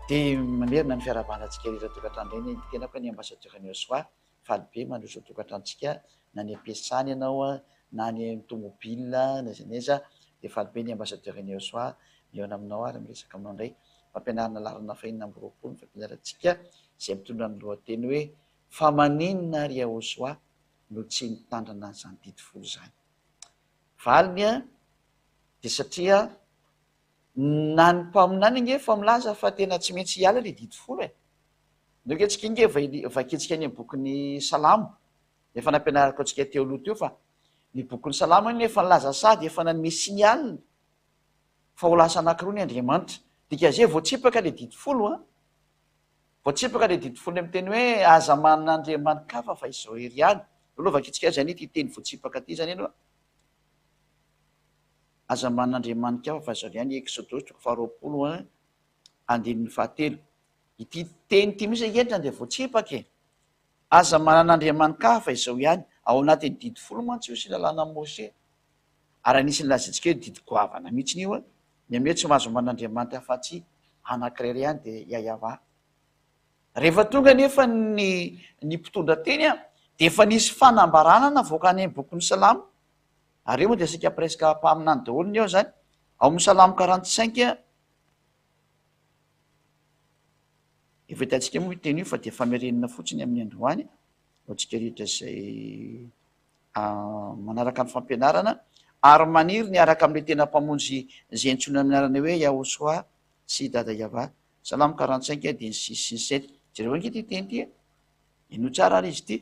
Dia mamerina ny fiarahabana antsika rehetra tokantrano indray ny tenako ny ambassadeur ny Osoa. Faly be mandroso ao tokantranontsika na any am-piasana ianao na any amin'ny tomobile na aiza na aiza dia faly be ny ambassadeur ny Osoa mihaona aminao ary miresaka aminao indray. Fampianarana laharana fahenina amby roapolo ny fampianarantsika izay mitondra ny lohateny hoe Fa maninona ary Yahosoa no tsy nitandrina an'izany didy folo izany? Valiny dia satria na ny mpaminany ange efa milaza fa tena tsy maintsy hiala ilay didy folo e! Ndao ange tsika ange vakintsika any amin'ny bokin'ny Salamo, efa nampianariko antsika teo aloha teo fa ny bokin'ny Salamo anie efa nilaza sady efa nanome signal fa ho lasa anankiroa ny Andriamanitra. Dikan'izay voatsipaka ilay didy folo an! Voatsipaka ilay didy folo miteny hoe aza manana andriamani-kafa fa izao irery ihany. Aloha vakintsika azy anie ity teny voatsipaka ity izany aloha. Aza manana andriamani-kafa fa izao irery ihany, Eksodosy toko faharoapolo andininy fahatelo. Ity teny ity mihitsy ange dia voatsipaka e. Aza manana andriamani-kafa fa izao ihany. Ao anatin'ny didy folo mantsy io sy lalànan'i Mose. Ary anisan'ny lazaintsika hoe didy goavana mihitsy io. Ny amin'ny hoe tsy mahazo manana andriamanitra afa-tsy anankiray irery ihany dia Yahweh. Rehefa tonga anefa ny ny mpitondra teny dia efa nisy fanambarana navoaka any amin'ny bokin'ny Salamo. Ary io moa dia saika presque mpaminany daholo ny ao izany. Ao amin'ny Salamo 45, efa hitantsika moa io teny io fa dia famerenana fotsiny amin'ny androany ho antsika rehetra izay manaraka ny fampianarana ary maniry ny hiaraka amin'ilay tena Mpamonjy izay antsoina amin'ny anarana hoe Yahoshuah sy Dada Yavah. Salamo 45 andininy six sy ny sept. Jereo ange ity teny ity e. Henoy tsara ary izy ity.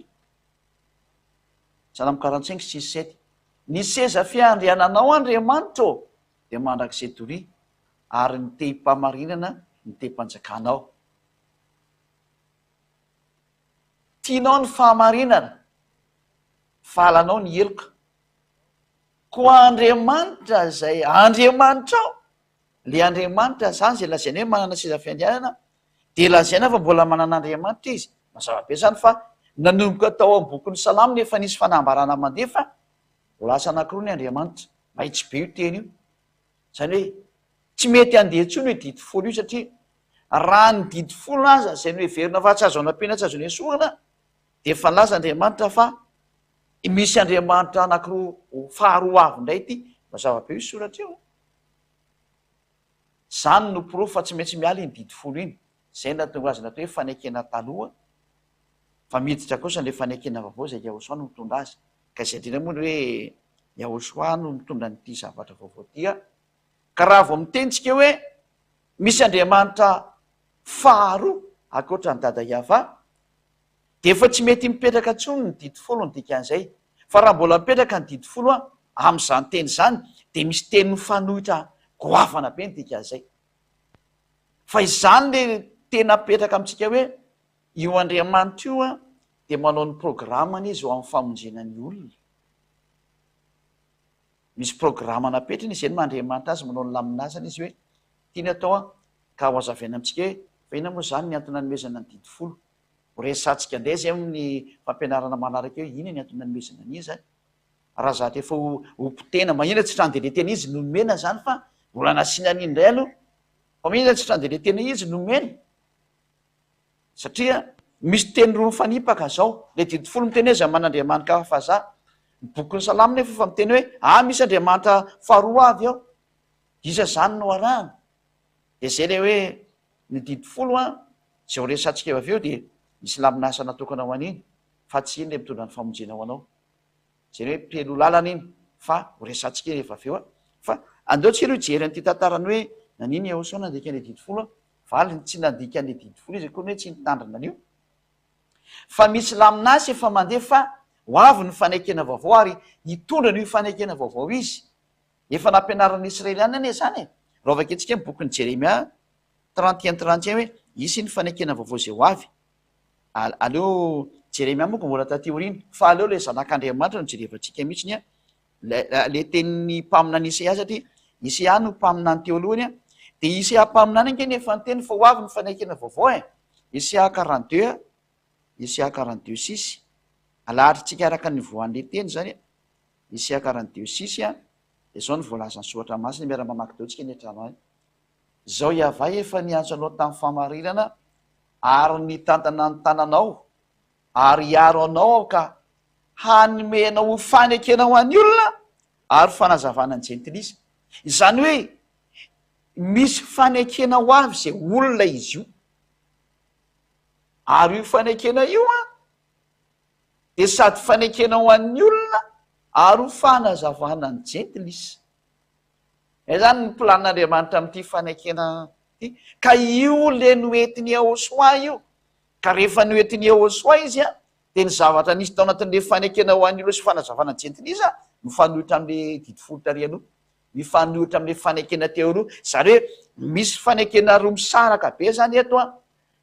Salamo 45 six sept. Ny seza fiandriananao Andriamanitra ô dia mandrakizay doria ary ny tehim-pahamarinana ny tehim-panjakanao. Tianao ny fahamarinana, fa halanao ny heloka. Koa Andriamanitra izay Andriamanitrao, ilay Andriamanitra izany izay lazaina hoe manana seza fiandrianana, dia lazaina fa mbola manana Andriamanitra izy. Mazava be izany fa nanomboka tao amin'ny bokin'ny Salamo no efa nisy fanambarana mandeha fa ho lasa anankiroa ny Andriamanitra. Mahitsy be io teny io. Izany hoe tsy mety handeha intsony io didy folo io satria raha ny didy folo aza izay noheverina fa tsy azo anampiana tsy azo nesorina dia efa nilaza Andriamanitra fa misy Andriamanitra anankiroa faharoa avy indray ity. Mazava be io soratra io. Izany no porofo fa tsy maintsy miala iny didy folo iny. Izay no nahatonga azy natao hoe fanekena taloha fa miditra kosa ilay fanekena vaovao izay Yahoshua no mitondra azy. Ka izay indrindra moa ny hoe Yahoshua no mitondra an'ity zavatra vaovao ity an. Ka raha vao miteny tsika hoe misy Andriamanitra faharoa ankoatra an'i Dada Yavah dia efa tsy mety mipetraka intsony ny didy folo ny dikan'izay. Fa raha mbola mipetraka ny didy folo an, amin'izany teny izany dia misy teny mifanohitra goavana be ny dikan'izay. Fa izany le tena apetraka amintsika hoe io Andriamanitra io an dia manao ny programany izy ho amin'ny famonjena ny olona. Misy programa napetrany izy, izay no maha Andriamanitra azy, manao ny laminasany izy hoe tiany atao an, ka ho azavaina amintsika hoe fa inona moa izany ny antony nanomezana ny didy folo. Ho resahantsika indray izay amin'ny fampianarana manaraka eo, inona ny antony nanomezana an'iny izany. Raha zatra efa ho ho potehina, maninona tsy trano de le tena izy no nomena izany fa mbola nasiana an'iny indray aloha. Fa maninona tsy trano de le tena izy no nomena? Satria misy teny roa mifanipaka zao, le didy folo miteny hoe za man'Andriamanitra hafa fa za, ny bokin'ny salamo nefa efa miteny hoe ah misy Andriamanitra faharoa avy ao, iza zany no arahana? De zay le hoe ny didy folo an, zay ho resahantsika eo avy eo de misy lamin'asa natokana ho an'iny fa tsy iny le mitondra ny famonjena ho anao. Zay le hoe mpialoha lalana iny fa ho resahantsika iny rehefa avy eo an. Fa andeo tsika aloha hijery an'ity tantarany hoe nanino Yahoshuah nandika an'ilay didy folo an. Valiny, tsy nandika an'ilay didy folo izy akory hoe tsy nitandrina an'io. Fa misy lamin'asa efa mandeha fa ho avy ny fanekena vaovao ary hitondra an'io fanekena vaovao izy. Efa nampianarin'ny Israeliana anie izany e! Raha vakintsika ny bokin'i Jeremia 31 31 hoe hisy ny fanekena vaovao izay ho avy. Aleo Jeremia moa mbola taty aoriana fa aleo ilay zanak'Andriamanitra no jerevantsika mihitsy an. Le tenin'ny mpaminany Isaia satria Isaia no mpaminany teo alohany an, dia Isaia mpaminany ange no efa niteny fa ho avy ny fanekena vaovao e! Isaia 42, Isaia 42 six, alahatrintsika araka ny voan'le teny zany e, Isaia 42 six an, dia zao no voalazan'ny soratra masina, miara-mamaky daholo tsika any an-trano any. Izao Iavah efa niantso anao tamin'ny fahamarinana ary nitantana ny tananao ary hiaro anao aho ka hanome anao ho fanekena ho an'ny olona ary fanazavana ny jentilisa. Izany hoe misy fanekena ho avy izay olona izy io. Ary io fanekena io an, dia sady fanekena ho an'ny olona ary ho fanazavana ny jentilisa. Izay izany ny planin'Andriamanitra amin'ity fanekena ity. Ka io le noentin'i Yahoshuah io. Ka rehefa noentin'i Yahoshuah izy an, dia ny zavatra nisy tao anatin'ilay fanekena ho an'ny olona sy fanazavana jentilisa mifanohitra amin'ilay didy folo tary aloha. Mifanohitra amin'ilay fanekena teo aloha. Izany hoe misy fanekena roa misaraka be izany eto an.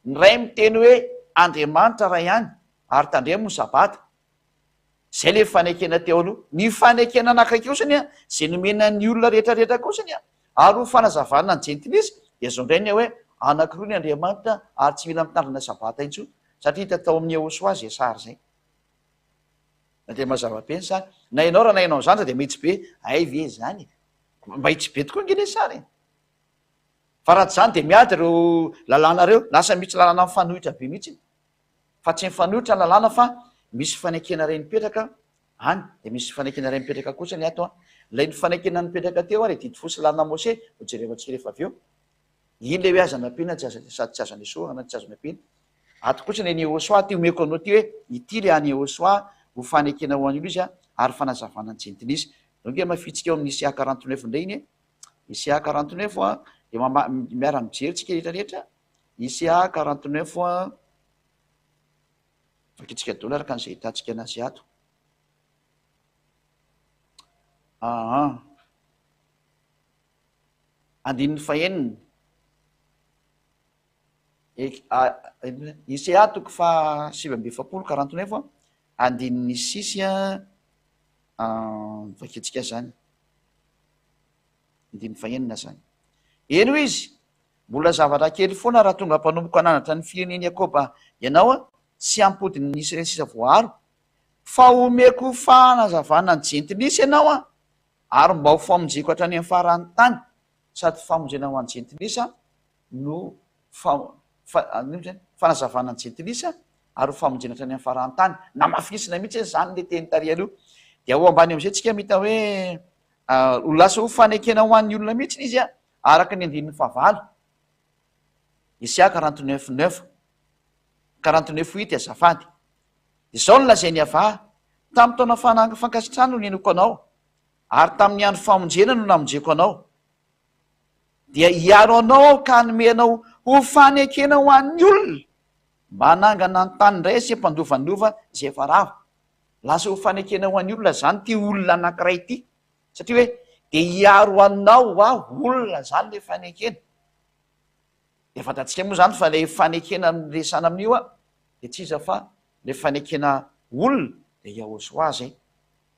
Ny iray miteny hoe Andriamanitra iray ihany ary tandremo ny sabata. Izay ilay fanekena teo aloha. Ny fanekena anakaiky kosany an, izay nomena ny olona rehetra rehetra kosany an, ary ho fanazavana ny jentilisa, dia izao indray ny hoe anankiroa ny Andriamanitra ary tsy mila mitandrina sabata intsony, satria hita tao amin'ny Yehosua izay sary izay. Na dia mazava be ny sary. Na ianao raha nahaino an'izany dia mahitsy be, hay ve izany e? Mahitsy be tokoa ange ilay sary e! Fa raha tsy izany dia miady ireo lalàna ireo, lasa misy lalàna mifanohitra be mihitsy. Fa tsy mifanohitra ny lalàna fa misy fanekena iray mipetraka any, dia misy fanekena iray mipetraka kosa ny ato an. Ilay nifanekena nipetraka teo an, ilay didy fo sy lalàna Mose, ho jerevantsika rehefa avy eo. Iny ilay hoe aza nampiana, tsy aza, sady tsy azo nesorina, tsy azo nampiana. Ato kosa ny an'i Yehosua, ity omeko anao ity hoe, ity ilay an'i Yehosua ho fanekena ho an'olo izy an, ary fanazavana ny jentilisa. Donc hamafintsika ao amin'ny Isaiah 49 indray iny e. Isaiah 49 an, dia miara-mijery tsika rehetra rehetra. ICA 49 an, vakitsika daholo araka an'izay ahitantsika anazy ato. Aa. Andininy fahenina. ICA toko faha 49 49 an, andininy sisy an, vakitsika zany. Andininy fahenina zany. Eny hoy izy, Mbola zavatra kely foana raha tonga mpanompoko hananatra ny firenen'i Jakoba ianao sy hampody ny Israely sisa voaaro, fa homeko fanazavana ny jentilisa ianao ary mba ho famonjeko hatrany amin'ny faran'ny tany, sady famonjena ho an'ny jentilisa no fanazavana ny jentilisa ary ho famonjena hatrany amin'ny faran'ny tany. Namafisina mihitsy izany ilay teny tary aloha. Dia ao ambany amin'izay tsika mahita hoe ho lasa ho fanekena ho an'ny olona mihitsy izy Araka ny andininy fahavalo, Isaia 49 neuf, 49 huit azafady, Izao no lazain'i Yavah, Tamin'ny taona fankasitrahana no nihainoako anao, ary tamin'ny andro famonjena no namonjeko anao. Dia hiaro anao aho ka hanome anao ho fanekena ho an'ny olona, mba hanangana ny tany indray sy hampandovanova izay efa rava. Lasa ho fanekena ho an'ny olona izany ity olona anankiray ity. Satria hoe dia hiaro anao aho olona zany le fanekena. Dia fantatsika moa zany fa le fanekena miresana amin'io a dia tsy iza fa le fanekena olona dia Yahosoa zay.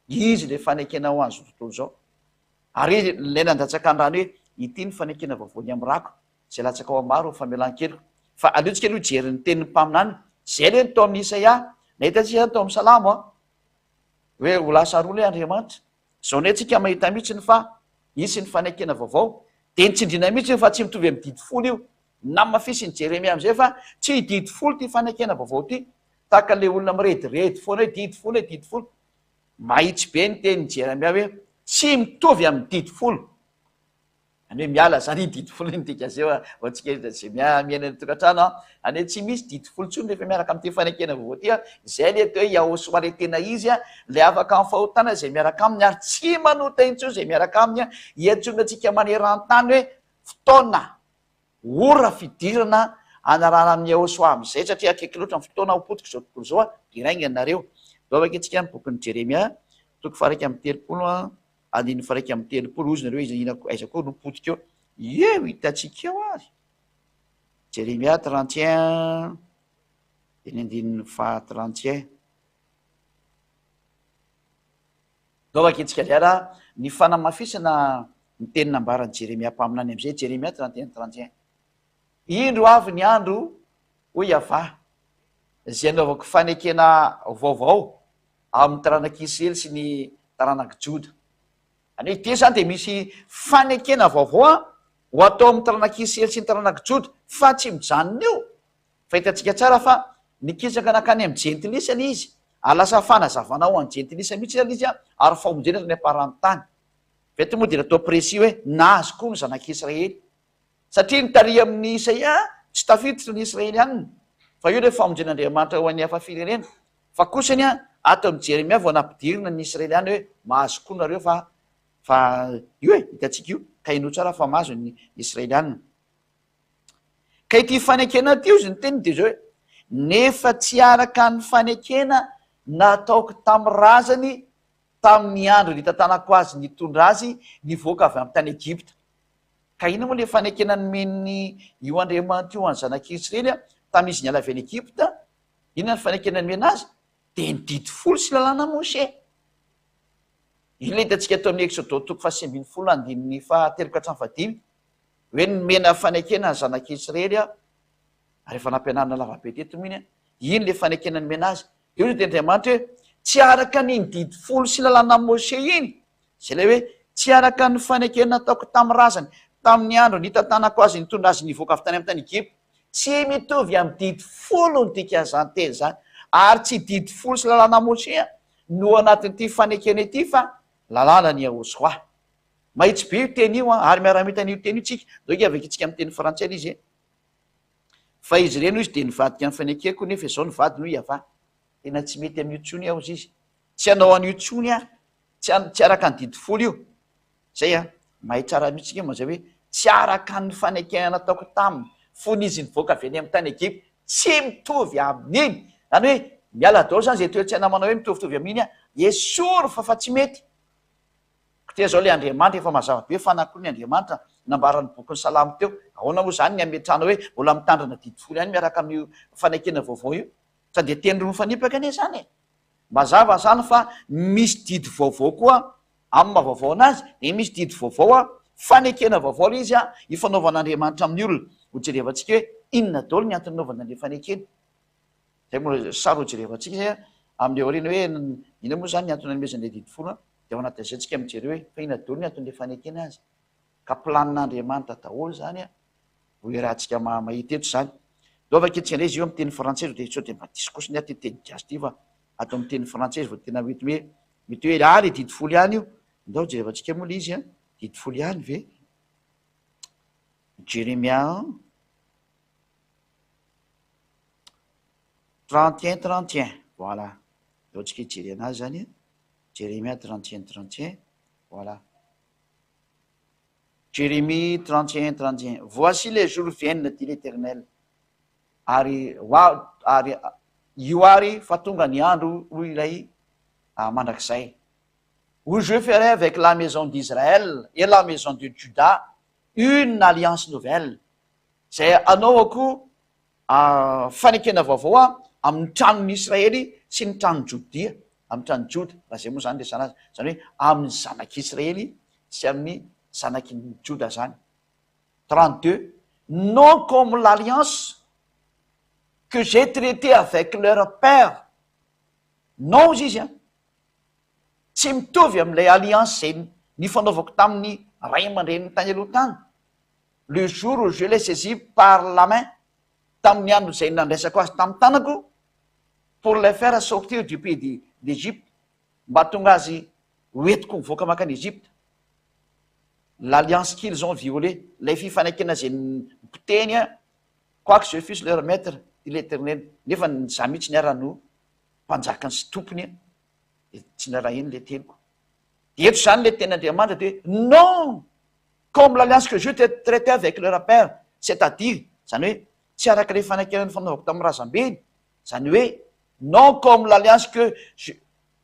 Izy le fanekena ho an'izao tontolo izao. Ary izy ilay nandatsaka ny rano hoe ity ny fanekena vaovao ny amin'ny rako izay latsaka ao maro ho famelan-keloka. Fa aleontsika aloha hijery ny tenin'ny mpaminany. Zay aloha ny tao amin'ny Isaia. Nahita antsika zany tao amin'ny Salamo a. Hoe ho lasa roa ilay Andriamanitra. Izao indray tsika mahita mihitsy ny fa hisy ny fanekena vaovao. Dia nitsindriana mihitsy fa tsy mitovy amin'ny didy folo io. Namafisin'i Jeremia amin'izay fa tsy didy folo ity fanekena vaovao ity. Tahaka ilay olona mirediredy foana hoe didy folo e, didy folo. Mahitsy be ny tenin'i Jeremia hoe tsy mitovy amin'ny didy folo. Any hoe miala zany iny didy folo iny dika zay ho antsika izay miaina any an-tokantrano an. Any hoe tsy misy didy folo intsony rehefa miaraka amin'ity fanekena vaovao ity an. Izay ilay atao hoe Yahosoa ilay tena izy an, ilay afaka amin'ny fahotana izay miaraka aminy ary tsy manota intsony izay miaraka aminy an. Iantsoana antsika maneran-tany hoe fotoana, ora fidirana anarahana amin'i Yahosoa amin'izay satria akaiky loatra ny fotoana ho potika izao tontolo izao an, derainga nareo. Vavaka antsika ny bokin'i Jeremia toko faha 31 an. Andininy faha 31, hozy nareo iza ina aiza koa no potika eo? Eo hitantsika eo ary. Jeremia 31 dia ny andininy faha 31. Ndao vakintsika indray ary ny fanamafisana ny teny nambaran'i Jeremia mpaminany amin'izay, Jeremia 31 31. Indro avy ny andro, hoy Yavah, izay hanaovako fanekena vaovao amin'ny taranak'i Israely sy ny taranak'i Joda. Izany hoe ity izany dia misy fanekena vaovao an, Ho atao amin'ny taranak'i Israely sy ny taranak'i Joda, fa tsy mijanona eo. Fa hitantsika tsara fa nikisaka nankany amin'ny jentilisa ilay izy, ary lasa fanazavana ho an'ny jentilisa mihitsy ilay izy, ary famonjena tany am-paran'ny tany. Fa eto moa dia natao précis hoe nahazo koa ny zanak'i Israely. Satria ny tary amin'i Isaia tsy tafiditra ny Israelianina, fa io ilay famonjen'Andriamanitra ho an'ny hafa firenena. Fa kosa anie ato amin'i Jeremia vao nampidirina ny Israeliana hoe mahazo koa nareo fa fa io e, hitantsika io, ka henoy tsara fa mahazo ny Israelianina. Ka ity fanekena ity hozy ny teniny dia izao hoe, nefa tsy araka ny fanekena nataoko tamin'ny razany tamin'ny andro nitantanako azy nitondra azy nivoaka avy amin'ny tany Egypta. Ka inona moa ilay fanekena nomen'ny io Andriamanitra io an'ny zanak'Israely tamin'izy niala avy any Egypta? Inona ny fanekena nomena azy? Dia ny didy folo sy lalàna Moshe. Io ilay hitantsika ato amin'ny Eksodo toko faha-19 andininy fahatelo ka hatramin'ny fahadimy, hoe nomena fanekena ny zanak'Israely, ary efa nampianarina lavabe teto moa iny, iny ilay fanekena nomena azy. Dia hoy ny Andriamanitra hoe, tsy araka an'iny didy folo sy lalàna Moshe iny, izay ilay hoe tsy araka ny fanekena nataoko tamin'ny razany, tamin'ny andro nitantanako azy nitondra azy nivoaka avy tany amin'ny tany Egypta. Tsy mitovy amin'ny didy folo ny dikan'izany teny izany, ary tsy didy folo sy lalàna Moshe no anatin'ity fanekena ity fa lalànan'i Yahoshuah. Mahitsy be io teny io an, ary miara-mita an'io teny io tsika. Ndao ange avakintsika amin'ny teny frantsay ilay izy e. Fa izy ireny hoy izy dia nivadika ny fanekeko nefa izao ny vadiny hoy Yavah. Tena tsy mety amin'io intsony aho hozy izy. Tsy hanao an'io intsony aho. Tsy tsy araka ny didy folo io. Zay an. Mahay tsara mihitsy tsika mazay hoe tsy araka ny fanekena nataoko taminy fony izy nivoaka avy any amin'ny tany Egypta. Tsy mitovy amin'iny. Zany hoe miala daholo zany zay toe-tsaina manao hoe mitovitovy amin'iny an. Esory fa fa tsy mety. Koa zao le Andriamanitra efa mazava be fa na koa ny Andriamanitra nambaran'ny bokin'ny Salamo teo. Ahoana moa zany ny hametrahana hoe mbola mitandrina didy folo ihany miaraka amin'io fanekena vaovao io? Sa dia teny roa mifanipaka anie zany e! Mazava zany fa misy didy vaovao koa amin'ny maha vaovao anazy dia misy didy vaovao a, fanekena vaovao ilay izy a, ifanaovan'Andriamanitra amin'ny olona. Hojerevantsika hoe inona daholo ny antony nanaovana an'ilay fanekena. Zay moa sary hojerevantsika zay a, amin'ny aoriana hoe inona moa zany ny antony nanomezana ilay didy folo a, dia ao anatin'izay tsika mijery hoe fa inona daholo ny anton'ilay fanekena azy. Ka planin'Andriamanitra daholo zany a, ho iarahantsika mahita eto izany. Ndao vakintsika indray izy io amin'ny teny frantsay sao dia sao dia mba diso kosa ny ahy ity teny gasy ity fa ato amin'ny teny frantsay izy vao tena mety hoe mety hoe ah le didy folo ihany io. Ndao jerevantsika moa le izy a, didy folo ihany ve? Jeremia 31 31 voilà. Ndao tsika hijery anazy zany. Jeremia 31 31 voilà. Jérémie 31 31 Voici les jours viennent, dit l'Éternel, ary ho ary io ary fa tonga ny andro, hoy ilay mandrakizay, où je ferai avec la maison d'Israël et la maison de Juda une alliance nouvelle, izay hanaovako fanekena vaovao amin'ny tranon'i Israely sy ny tranon'i Jodia, amin'ny tranon'i Joda, raha izay moa izany resahana azy, izany hoe amin'ny zanak'i Israely sy amin'ny zanaky ny Joda izany. 32, non comme l'alliance que j'ai traitée avec leur père, non hozy izy an, tsy mitovy amin'ilay alliance izay nifanaovako tamin'ny ray aman-dreniny tany aloha tany, le jour où je l'ai saisi par la main, tamin'ny andro izay nandraisako azy tamin'ny tanako, pour les faire sortir du pays d'Egypte, mba hahatonga azy ho entiko mivoaka mankany Egypte. L'alliance qu'ils ont violée, ilay fifanekena izay nipotehiny, quoique je fusse leur maître, dit l'Eternel, nefa za mihitsy ny ara no mpanjakany sy tompony, dia tsy narahiny ilay teniko. Dia eto izany ilay tenin'Andriamanitra dia hoe non! Comme l'alliance que je traitais avec leur père, c'est-à-dire, izany hoe tsy araka ilay fanekena nifanaovako tamin'ny razambeny, izany hoe non comme l'alliance que je,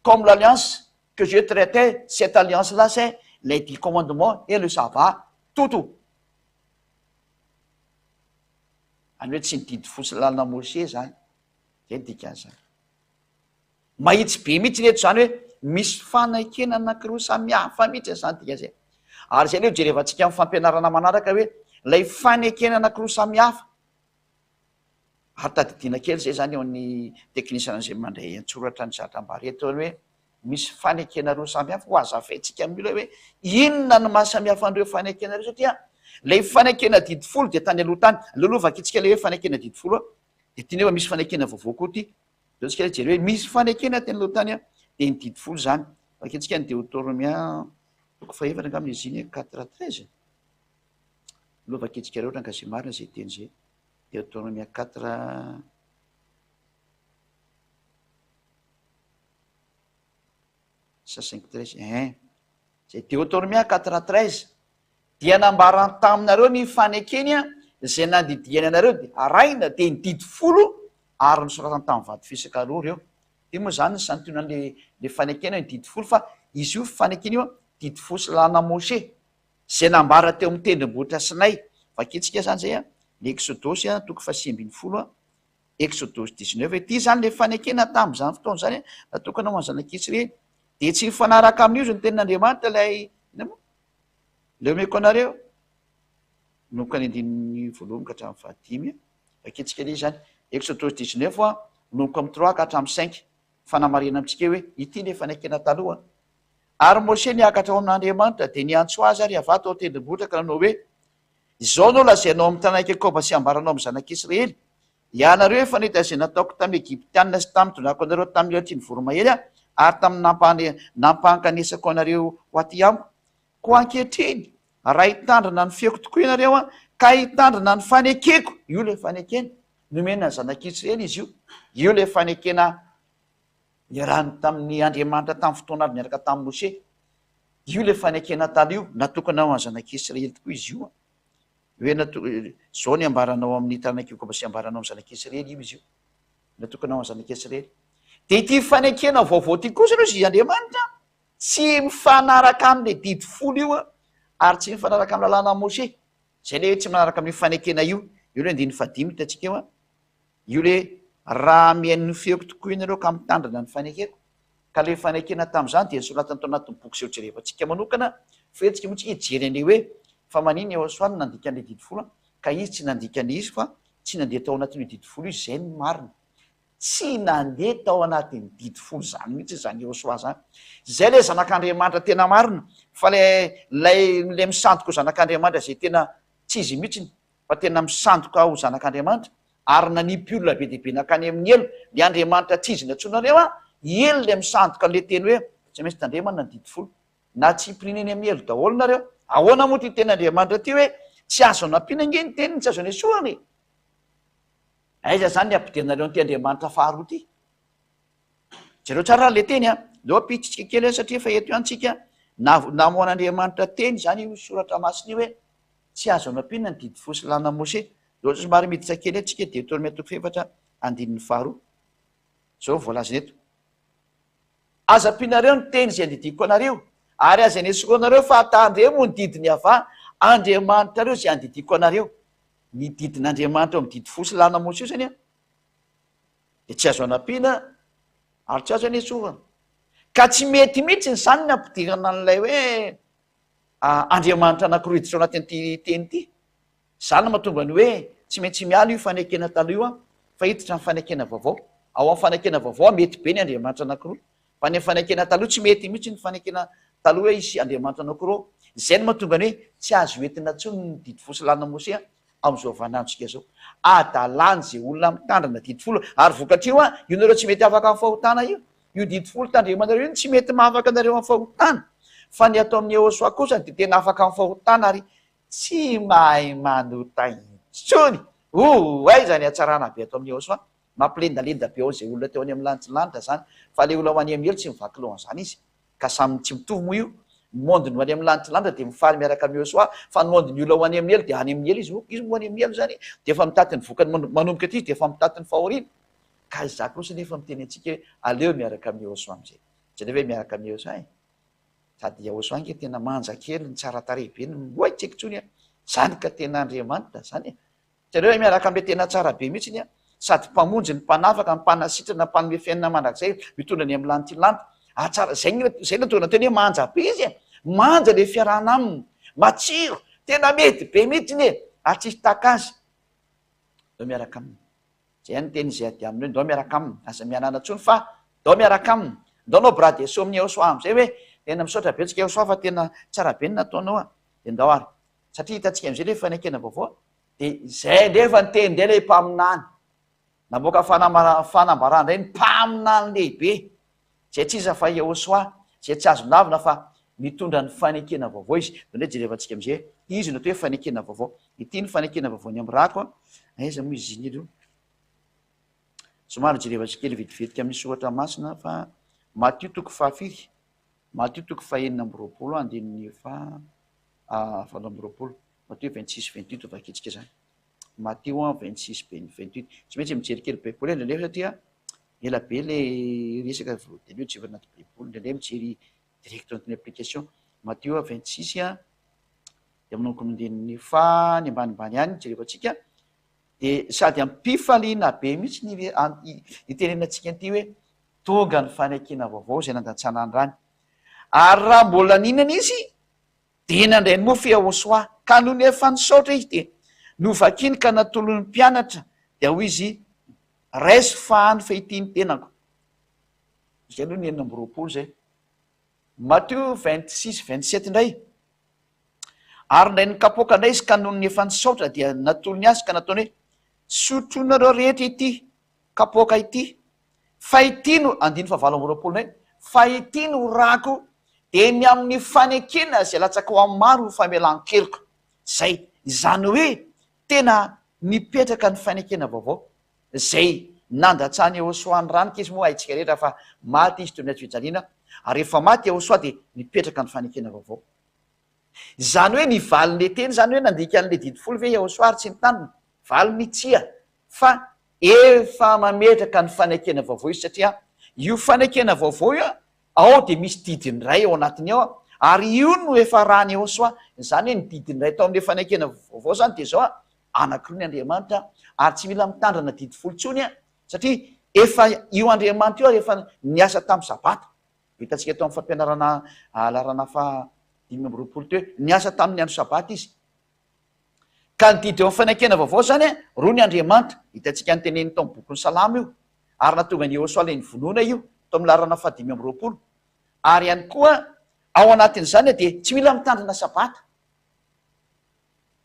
comme l'alliance que je traitais, cette alliance-là c'est les dix commandements et le sabbat, toto. Izany hoe tsy ny didy folo sy lalana Moshe izany, izay ny dikan'izany. Mahitsy be mihitsy ny eto izany hoe misy fanekena anankiroa samihafa mihitsy izany dikan'izay. Ary izay aloha jerevantsika amin'ny fampianarana manaraka hoe ilay fanekena anankiroa samihafa. Ary tadidiana kely izay izany eo amin'ny teknisiana izay mandray an-tsoratra ny zavatra ambara eto hoe misy fanekena roa samihafa ho hazavaintsika amin'ny olona hoe inona no maha samihafa an'ireo fanekena ireo satria Ilay fanekena didy folo dia tany aloha tany. Aleo aloha vakintsika ilay hoe fanekena didy folo a. Dia tiana hoe misy fanekena vaovao koa ity. Aleo tsika hijery hoe misy fanekena teny aloha tany a, dia ny didy folo izany. Vakintsika ny Deotoromia toko fahefatra angamba izy iny, quatre treize. Aleo vakintsika ireo ohatra izay marina izay teny izay. Deotoromia quatre. Sa cinq treize, ein. Izay Deotoromia quatre treize. Dia nambarany taminareo ny fanekeny izay nandidiany anareo dia arahina, dia ny didy folo ary nosoratany tamin'ny vato fisaka roa ireo. Ity moa izany ny santionan'ilay ilay fanekena ny didy folo fa izy io fanekena io didy folo sy lalàna Moshe izay nambara teo amin'ny tendrombohitra Sinay. Vakintsika izany izay ny Eksodosy toko fahasivy ambinifolo, Eksodosy dix-neuf. Ity izany ilay fanekena tamin'izany fotoana izany natokana ho an'ny zanak'Israely. Dia tsy mifanaraka amin'io izy ny tenin'Andriamanitra ilay inona moa? Ilay omeko anareo, manomboka ny andininy voalohany ka hatramin'ny fahadimy. Vakintsika ilay izy izany. Exodosy dix-neuf, manomboka amin'ny trois ka hatramin'ny cinq. Fanamarihana amintsika hoe ity ilay fanekena taloha. Ary Moshe niakatra ao amin'Andriamanitra, dia niantso azy ary Yavah tao an-tendrombohitra ka nanao hoe, Izao no lazainao amin'ny taranak'i Jakoba sy ambaranao amin'ny zanak'Israely, Ianareo efa nahita izay nataoko tamin'ny Egyptiana sy tamin'ny nitondrako anareo tamin'ny elatry ny voromahery aho, ary tamin'ny nampankanesako anareo ho aty amiko. Koa ankehitriny, raha hitandrina ny feoko tokoa ianareo ka hitandrina ny fanekeko, io ilay fanekena nomena ny zanak'Israely izy io, io ilay fanekena niarahany tamin'ny Andriamanitra tamin'ny fotoana avy niaraka tamin'i Moshe, io ilay fanekena taloha io, natokana ho an'ny zanak'Israely tokoa izy io. Hoe nato, izao ny ambaranao amin'ny taranak'i Jakoba sy ambaranao amin'ny zanak'Israely io izy io. Natokana ho an'ny zanak'Israely. Dia ity fanekena vaovao ity kosa aloha izy Andriamanitra tsy mifanaraka amin'ilay didy folo io ary tsy mifanaraka amin'ny lalàna Moshe. Izay ilay hoe tsy manaraka amin'io fanekena io. Io ilay andininy fahadimy hitantsika eo. Io le raha mihaino ny feoko tokoa ianareo ka mitandrina ny fanekeko. Ka le fanekena tamin'izany dia nosoratany tao anatin'ny boky izay hojerevantsika manokana fa eto tsika moa tsika hijery an'le hoe fa maninona Yehosua no nandika an'le didy folo ka izy tsy nandika an'le izy fa tsy nandeha tao anatin'io didy folo io izy izay no marina. Tsy nandeha tao anatin'ny didy folo izany mihitsy izany Yehosua izany. Izay le zanak'Andriamanitra tena marina fa le lay le misandoka ho zanak'Andriamanitra izay tena tsy izy mihitsiny fa tena misandoka ho zanak'Andriamanitra ary nanipy olona be dia be nankany amin'ny helo, le Andriamanitra tsy izy nantsoinareo an, i Ely le misandoka an'le teny hoe tsy maintsy tandremana ny didy folo, na tsy himpirina eny amin'ny helo daholo nareo, ahoana moa ity teny Andriamanitra ity hoe tsy azo anampiana ange ny teniny, tsy azo anesorana e! Aiza zany ny ampidiranareo an'ity Andriamanitra faharoa ity? Jereo tsara ary le teny an, aleo ampiditsika kely an satria efa eto ihany tsika, namoan'Andriamanitra teny izany io soratra masina io hoe tsy azo anampiana ny didy fo sy lalàna Moshe. Aleo somary miditra kely eto tsika, Deoteronomia toko fahefatra andininy faharoa. Izao no voalazany eto. Aza ampianareo ny teny izay andidiako anareo, ary aza anesoranareo fa tandremo ny didin'i Yavah Andriamanitrareo izay andidiako anareo. Ny didin'Andriamanitra eo amin'ny didy fo sy lalàna Moshe io izany an, dia tsy azo anampiana ary tsy azo anesorana. Ka tsy mety mihitsy izany ny ampidirana an'ilay hoe Andriamanitra anankiroa hiditra ao anatin'ity teny ity. Izany no mahatonga ny hoe tsy maintsy miala io fanekena taloha io fa hiditra ny fanekena vaovao. Ao amin'ny fanekena vaovao mety be ny Andriamanitra anankiroa. Fa ny fanekena taloha tsy mety mihitsy ny fanekena taloha hoe hisy Andriamanitra anankiroa ao. Izay no mahatonga ny hoe tsy azo entina intsony ny didy folo sy lalàna Mosea amin'izao vaninandrontsika izao. Adalàna izay olona mitandrina didy folo ary vokatr'io an, io nareo tsy mety afaka amin'ny fahotana io. Io didy folo tandremanareo io no tsy mety mahafaka anareo amin'ny fahotana. Fa ny atao amin'ny Yehosua kosa dia tena afaka amin'ny fahotana ary tsy mahay manota intsony. Oh, aiza ny hatsarana be ato amin'ny Yehosua. Mampilendalenda be ao izay olona teo any amin'ny lanitra lanitra izany fa ilay olona ho any amin'ny helo tsy mivaky loha an'izany izy. Ka samy tsy mitovy moa io. Ny monde ny ho any amin'ny lanitra lanitra dia mifaly miaraka amin'i Yehosua fa ny monde ny olona ho any amin'ny helo dia any amin'ny helo izy. Izy moa any amin'ny helo izany dia efa mitaty ny vokany manomboka aty izy dia efa mitaty ny fahoriana. Ka izaho kosa nefa miteny antsika hoe aleo miaraka amin'i Yehosua amin'izay. Jereo hoe miaraka amin'i Yehosua e. Sady Yehosua ange tena manja kely, ny tsara tarehy be, ny oay tsy haiko intsony a. Zany ka tena Andriamanitra zany e. Jereo hoe miaraka amin'ilay tena tsara be mihitsy a. Sady mpamonjy, ny mpanafaka, ny mpanasitrana, ny mpanome fiainana mandrakizay, mitondra ny amin'ny lanitra lanitra. Ah tsara, zay ny zay no tonga teny hoe manja be izy e. Manja ilay fiarahana aminy. Matsiro, tena mety be mihitsy e. Ary tsisy tahaka azy. Ndao miaraka aminy. Zay ihany ny teny izay ady aminy hoe ndao miaraka aminy, aza mianana intsony fa ndao miaraka aminy. Ndao anao bras de saut amin'i Yehosua amizay hoe tena misaotra betsaka Yehosua fa tena tsara be ny nataonao a. Dia ndao ary. Satria hitantsika amin'izay ilay fanekena vaovao, dia izay indray efa niteny indray ilay mpaminany. Namoaka fanambarana indray ny mpaminany lehibe, izay tsy iza fa Yehosua, izay tsy azo lavina fa mitondra ny fanekena vaovao izy. Dia indray jerevantsika amin'izay, izy no atao hoe fanekena vaovao. Ity ny fanekena vaovao ny amin'ny rako an. Aiza moa izy iny aloha? Somary jerevantsika kely vetivetika amin'ny soratra masina fa Matio toko fahafiry? Matio toko fahenina amby roapolo andininy faha 28. Matio 26 28 vakintsika izany. Matio 26 28. Tsy maintsy mijery kely baiboly indraindray satria ela be le resaka vao dia aleo jerena anaty baiboly indraindray mijery direct anatin'ny application. Matio 26 dia manomboka amin'ny andininy faha ny ambanimbany ihany jerevantsika. Dia sady am-pifaliana be mihitsy ny itenenantsika an'ity hoe tonga ny fanekena vaovao izay nandatsana ny rany. Ary raha mbola nihinana izy dia nandray ny mofo Yehosua, ka nony efa nisaotra izy dia novakiny ka natolony ny mpianatra, dia hoy izy, Raiso fahano fa ity ny tenako. Izay aloha ny 26 izay. Matio 26, 27 indray. Ary indray ny kapoaka indray izy ka nony efa nisaotra dia natolony azy ka nataony hoe, Sotroinareo rehetra ity kapoaka ity, fa ity no, andininy fahavalo amby roapolo indray, fa ity no rako, dia ny amin'ny fanekena izay latsaka ho amin'ny maro ho famelan-keloka. Izay, izany hoe tena nipetraka ny fanekena vaovao, izay nandatsahan'i Yehosua ny rany, izy moa haintsika rehetra fa maty izy teo amin'ny hazofijaliana, ary rehefa maty Yehosua dia nipetraka ny fanekena vaovao. Izany hoe ny valin'ilay teny izany hoe nandika an'ilay didy folo ve Yehosua ary tsy nitandrina? Valiny tsia, fa efa mametraka ny fanekena vaovao izy satria io fanekena vaovao io ao dia misy didiny iray ao anatiny ao ary io no efa ràn'i Yehosua, izany hoe ny didiny iray tao amin'ilay fanekena vaovao izany dia izao, anankiroa ny Andriamanitra ary tsy mila mitandrina didy folo intsony satria efa io Andriamanitra io ary efa niasa tamin'ny sabata. Hitantsika tao amin'ny fampianarana laharana faha 25 teo hoe niasa tamin'ny andro sabata izy. Ka ny didy eo amin'ny fanekena vaovao izany, roa ny Andriamanitra. Hitantsika noteneniny tao amin'ny bokin'ny Salamo io, ary nahatonga an'i Yehosua ilay nivonoana io, tao amin'ny laharana faha 25. Ary ihany koa, ao anatin'izany dia tsy mila mitandrina sabata.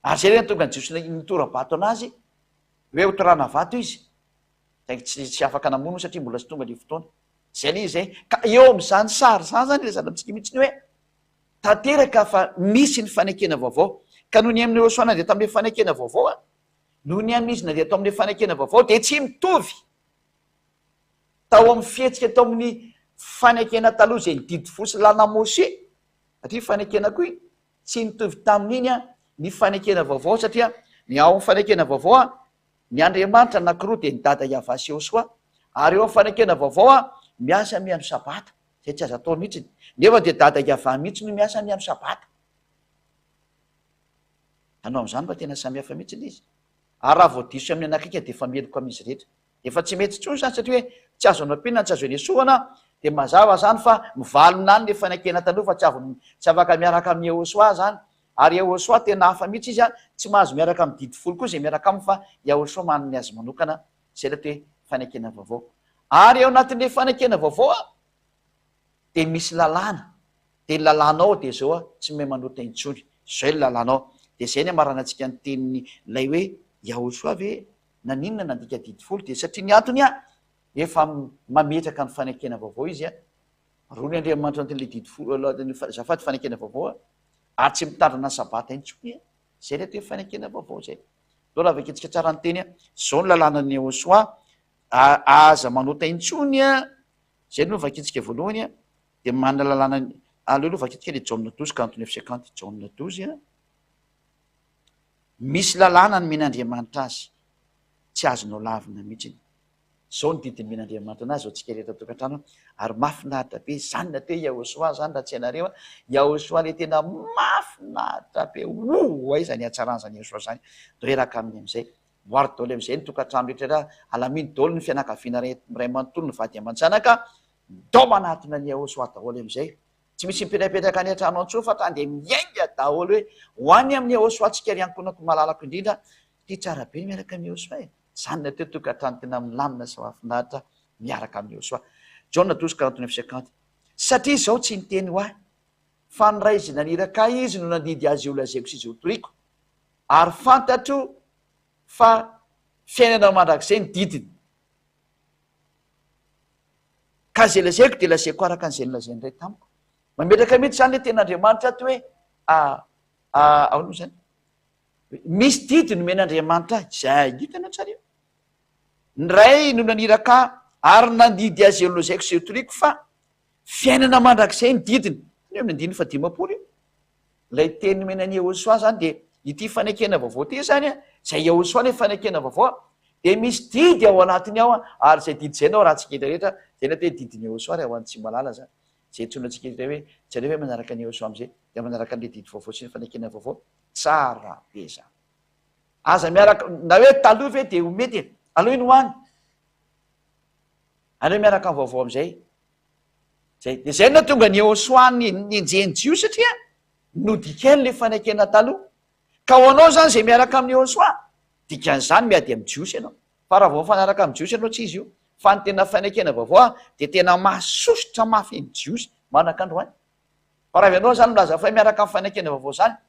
Ary izay ilay nahatonga ny Jiosy nitora-bato an'azy, hoe hotorahana vato izy. Saingy tsy, tsy afaka namono satria mbola tsy tonga ilay fotoana. Izay ilay izy e. Ka eo amin'izany sary izany izany ilazana amintsika mihitsy ny hoe, tanteraka fa misy ny fanekena vaovao. Ka noho ny amin'i Yehosua nandeha tamin'ilay fanekena vaovao, noho ny amin'izy nandeha tao amin'ilay fanekena vaovao dia tsy mitovy tao amin'ny fihetsika tao amin'ny fanekena taloha izay ny didy fo sy lalàna Moshe, satria fanekena koa iny, tsy nitovy tamin'iny ny fanekena vaovao satria ny ao amin'ny fanekena vaovao Ny Andriamanitra anankiroa dia ny Dada Yavah sy Yehosua, ary eo amin'ny fanekena vaovao miasa mihaino Sabata, izay tsy azo atao mihitsiny, nefa dia Dada Yavah mihitsy no miasa mihaino Sabata. Hanao amin'izany fa tena samihafa mihitsy ilay izy. Ary raha vao diso amin'ny anakika dia efa meloka amin'izy rehetra. Efa tsy mety intsony izany satria hoe tsy azo anampiana, tsy azo anesorana, dia mazava izany fa mivalona any ilay fanekena taloha fa tsy avy tsy afaka miaraka amin'i Yehosua izany. Ary Yahoshuah tena hafa mihitsy izy an, tsy mahazo miaraka amin'ny didy folo koa izay miaraka aminy fa Yahoshuah manana ny azy manokana, izay ilay atao hoe fanekena vaovao. Ary ao anatin'ilay fanekena vaovao an, dia misy lalàna, dia ny lalàna ao dia izao an, tsy mahay manota intsony, izay ny lalàna ao. Dia izay ny amaranantsika ny tenin'ny ilay hoe Yahoshuah ve naninona nandika didy folo, dia satria ny antony an, efa mametraka ny fanekena vaovao izy an, roa ny Andriamanitra anatin'ilay didy folo, azafady fanekena vaovao an, Ary tsy mitandrina ny sabata intsony e! Zay ilay atao hoe fanekena vaovao zay. Ndao raha vakintsika tsara ny teny a, zao ny lalànan'i Yehosua, aza manota intsony a, zay aloha no vakintsika voalohany a, dia manana lalàna, aleo aloha vakintsika le Jaona 12 49 50, Jaona 12 a, misy lalàna nomen'Andriamanitra azy, tsy azonao lavina mihitsiny. Zao ny didy nomen'Andriamanitra anazy ho antsika rehetra tokantrano ary mafinaritra be zany ny atao hoe Yahoshua zany raha tsy hainareo a, Yahoshua le tena mafinaritra be oh aiza ny hatsaran'izany Yahoshua zany, ndao hiaraka aminy amizay, amboary daholo amizay ny tokantrano rehetra rehetra, alamino daholo ny fianakaviana ray manontolo ny vady aman-janaka, ndao manatona an'i Yahoshua daholo amizay, tsy misy mipetrapetraka any an-trano intsony fa tonga dia miainga daholo hoe ho any amin'i Yahoshua tsika ry ankohonako malalako indrindra, ty tsara be ny miaraka amin'i Yahoshua e. Izany ny atao hoe tokantrano tena milamina sy mahafinaritra miaraka amin'i Yehosua. Jaona 12 49 50. Satria izao tsy niteny ho ahy, Fa ny Ray izay naniraka Ahy Izy no nandidy azy holazaiko sy izay hotoriko, ary fantatro fa fiainana mandrakizay ny didiny. Ka izay lazaiko dia lazaiko araka an'izay nolazain'ny Ray tamiko. Mametraka mihitsy izany ilay tenin'Andriamanitra ato hoe, ahoana moa izany? Misy didy nomen'Andriamanitra ahy. Izay hitanao tsara io. Ny Ray no naniraka ahy ary nandidy azy eo lazaiko sy hotoriko fa fiainana mandrakizay ny didiny. Eo amin'ny andininy fahadimampolo io. Ilay teny nomena an'i Yehosua izany dia ity fanekena vaovao ity izany, izay Yehosua ilay fanekena vaovao, dia misy didy ao anatiny ao, ary izay didy izay no arahantsika rehetra, izay ny atao hoe didin'i Yehosua raha ho an'ny tsy mahalala izany. Izay antsoina antsika indray hoe jereo hoe manaraka an'i Yehosua amin'izay, dia manaraka an'ilay didy vaovao sy ny fanekena vaovao, tsara be izany. Aza miaraka, na hoe taloha ve dia ho mety e, aleo iny ho any. Aleo miaraka amin'ny vaovao amin'izay. Zay, dia zay no nahatonga an'i Yehosua nenjehin'ny Jiosy satria nodikainy ilay fanekena taloha. Ka ho anao izany izay miaraka amin'i Yehosua, dikan'izany miady amin'ny Jiosy ianao. Fa raha vao mifanaraka amin'ny Jiosy ianao tsy izy io. Fa ny tena fanekena vaovao dia tena mahasosotra mafy ny Jiosy manak'androany. Fa raha ianao izany milaza fa miaraka amin'ny fanekena vaovao izany,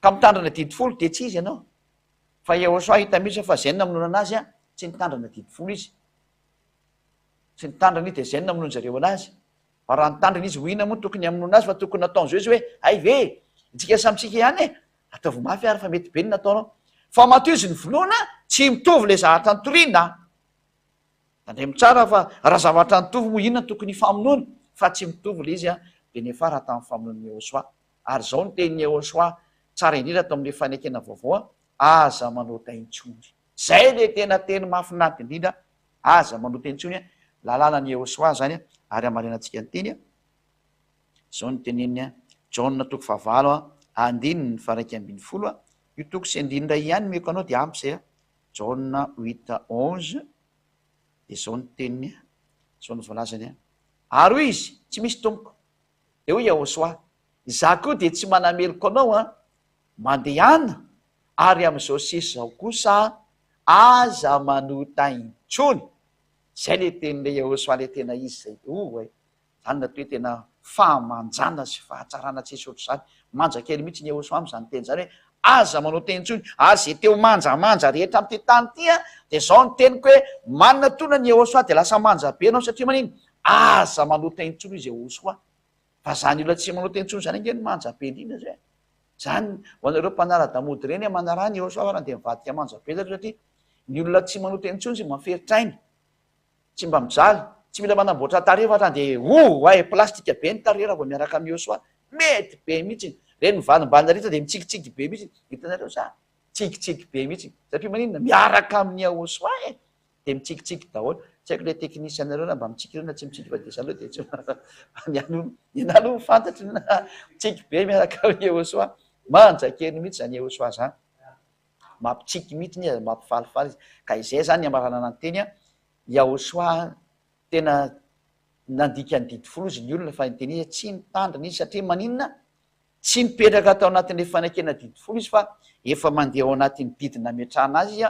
ka mitandrina didy folo dia tsy izy ianao. Fa Yehosua hita mihitsy fa izay no namonoana anazy, tsy nitandrina didy folo izy. Tsy nitandrina izy dia izay no namonoan zareo anazy. Fa raha nitandrina izy ho inona moa tokony hamonoana azy fa tokony nataon zao izy hoe hay ve e! Itsika samy tsika ihany e! Ataovy mafy ary fa mety be ny nataonao. Fa matoa izy nivonoana tsy mitovy ilay zavatra nitoriana a! Tandremo tsara fa raha zavatra nitovy moa inona no tokony hifamonoana fa tsy mitovy ilay izy a! Dia niafara tamin'ny famonoan'i Yehosua. Ary izao no tenin'i Yehosua tsara indrindra ato amin'ilay fanekena vaovao a! Aza manota intsony. Izay ilay tena teny mahafinaritra indrindra Aza manota intsony a! Lalàna ny Yehosua zany a! Ary hamarinantsika ny teny a! Izao no teneniny a! Jaona toko fahavalo a! Andininy faha-11 a! Io toko sy andininy iray ihany omeko anao dia ampy izay a! Jaona huit onze dia izao no teniny a! Izao no voalazany a! Ary hoy izy, Tsy misy tompoko. Dia hoy Yehosua, Izaho koa dia tsy manameloka anao a! Mandehana ary amin'izao sisa izao kosa aza manota intsony. Izay ilay tenin'ilay Yehosua ilay tena izy izay. Oay! Izany no atao hoe tena fahamanjana sy fahatsarana tsisy ohatr'izany. Manja kely mihitsy ny Yehosua amin'izany teny izany hoe aza manota intsony. Ary izay te ho manjamanja rehetra amin'ity tany ity dia izao no teniko hoe manatona ny Yehosua dia lasa manja be ianao satria manino? Aza manota intsony hoy izy Yehosua. Fa zany olona tsy manao teny intsony zany ange no manja be indrindra zay e! Zany ho anareo mpanara-damody ireny a, manaraha ny Yehosua farany dia mivadika manja be zareo satria ny olona tsy manao teny intsony tsy mba miferitraina, tsy mba mijaly, tsy mila manamboatra tarehy fa hatrany dia oay plastika be ny tarehy raha vao miaraka amin'i Yehosua, mety be mihitsy, ireny mivalimbalina rehetra dia mitsikitsiky be mihitsy, hitanareo sa? Tsikitsiky be mihitsy, satria maninona? Miaraka amin'i Yehosua e! Dia mitsikitsiky daholo. Tsy haiko ilay technicien nareo na mba mitsiky ireo na tsy mitsiky fa dia za aloha dia tsy ny aloha ny anah aloha fantatro na mitsiky be miaraka amin'i Yehosua. Manja kely mihitsy izany Yehosua zany. Mampitsiky mihitsy izy, mampifalifaly izy. Ka izay zany ny hamaranana ny teny an, Yahosua tena nandika ny didy folo izy ny olona fa ny teny izy tsy nitandrina izy satria maninona? Tsy nipetraka tao anatin'ilay fanekena didy folo izy fa efa mandeha ao anatin'ny didy nametrahana azy izy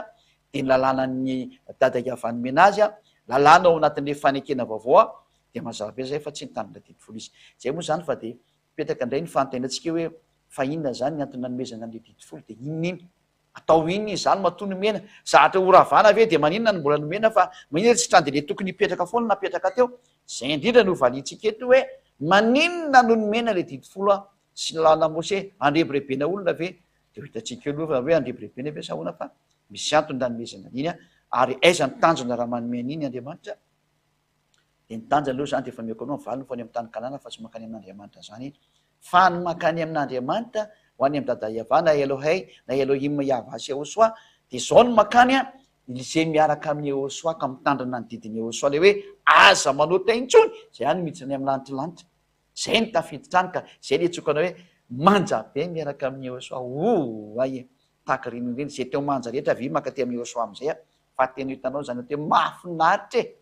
dia ny lalànan'ny dada Yavah nomena azy, lalàna ao anatin'ilay fanekena vaovao dia mazava be izay fa tsy nitandrina didy folo izy. Izay moa izany fa dia mipetraka indray ny fanontaniantsika hoe fa inona izany ny antony nanomezana an'ilay didy folo dia inona iny? Atao inona izy izany matoa nomena? Zahatra ho ravana ve dia maninona no mbola nomena fa maninona tsy trano dia le tokony hipetraka foana napetraka teo? Izay indrindra no valiantsika eto hoe maninona no nomena le didy folo a sy ny lalana Mose? Andrebirebena olona ve? Dia ho hitantsika eo aloha hoe andrebirebena ve sa ahoana fa misy antony nanomezana an'iny a! Ary aiza ny tanjona raha manome an'iny Andriamanitra? Dia ny tanjona aloha izany dia efa omeko anao ny valiny fa any amin'ny tany Kanana fa tsy mankany amin'Andriamanitra izany fa ny mankany amin'Andriamanitra ho any amin'i Dada Yavah na Elohey na Elohim Yavah sy Yehosua dia izao no mankany an, izay miaraka amin'i Yehosua ka mitandrina ny didin'i Yehosua ilay hoe aza manota intsony, izay ihany no miditra any amin'ny lanitry lanitra, izay no tafiditra any ka izay ilay antsoiko anao hoe manja be miaraka amin'i Yehosua, oay e, tahaka ireny ireny, izay teo manja rehetra avia mankaty amin'i Yehosua amin'izay an. Fa tena hitanao izany atao hoe mahafinaritra e!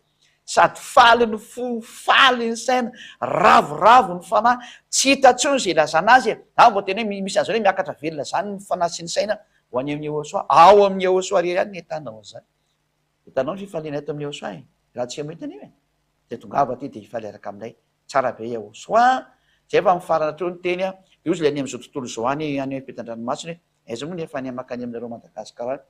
Sady faly ny fo, faly ny saina, ravoravo ny fanahy, tsy hita intsony izay ilazana azy e! Za vao tena hoe misy an'izany hoe miakatra velona izany ny fanahy sy ny saina ho any amin'i Yehosua. Ao amin'i Yehosua irery ihany no ahitanao an'izany. Hitanao ny fifaliana eto amin'i Yehosua e! Raha tsy mahita an'io e! Dia tongava aty dia hifaly hiaraka aminay. Tsara be Yehosua a! Zay fa mifarana hatreo ny teny a, de ozy le any am'zao tontolo zao any any ampitan-dranomasina hoe aiza moa nefa any makany aminareo Madagascar any,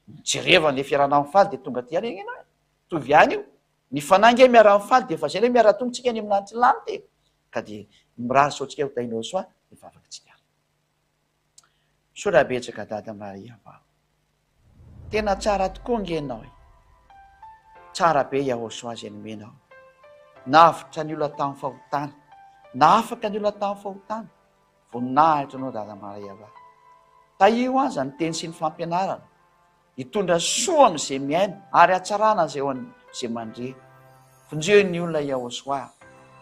mijereva le fiarahana mifaly de tonga aty ihany anie enao e, mitovy ihany io, ny fanahy nge miara-mifaly de efa zay le miara-tonga tsika any amin'ny lanitry ny lanitra e, ka de mirary sao tsika ho tahinao soa ny vavaka tsika ary. Misaotra betsaka Dada Maria va. Tena tsara tokoa nge enao e. Tsara be Yahosoa izay nomenao. Navotra ny olona tamin'ny fahotana. Nahafaka ny olona tamin'ny fahotana. Voninahitra anao Dada Maria va. Tahio aza ny teny sy ny fampianarana. Hitondra soa amin'izay mihaino ary hatsarana izay ho an'izay mandre. Vonjeo ny olona Yahosoa.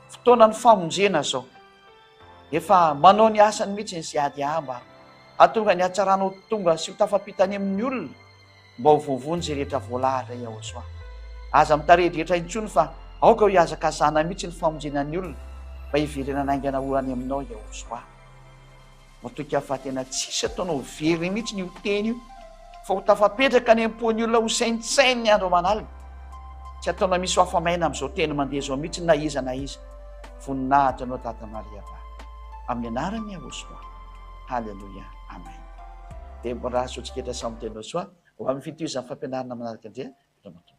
Fotoanan'ny famonjena izao. Efa manao ny asany mihitsy ny CADA mba hahatonga ny hatsarana ho tonga sy ho tafapita any amin'ny olona mba ho voavonjy izay rehetra voalahatra Yahosoa. Aza mitarehidrehitra intsony fa aoka ho hihazakazahana mihitsy ny famonjena ny olona mba hiverenana haingana ho any aminao Yahosoa. Matoky aho fa tena tsisy ataonao very mihitsy io teny io fa ho tafapetraka any am-pon'ny olona ho saintsaininy andro aman'alina. Tsy ataonao misy ho afa-maina amin'izao teny mandeha izao mihitsy na iza na iza. Voninahitra anao Dada Maria va. Amin'ny anaran'i Yahoshuah. Haleloia. Amen. Dia mirary soa antsika rehetra samy tena soa ho amin'ny fitohizan'ny fampianarana manaraka indray. Veloma tompoko.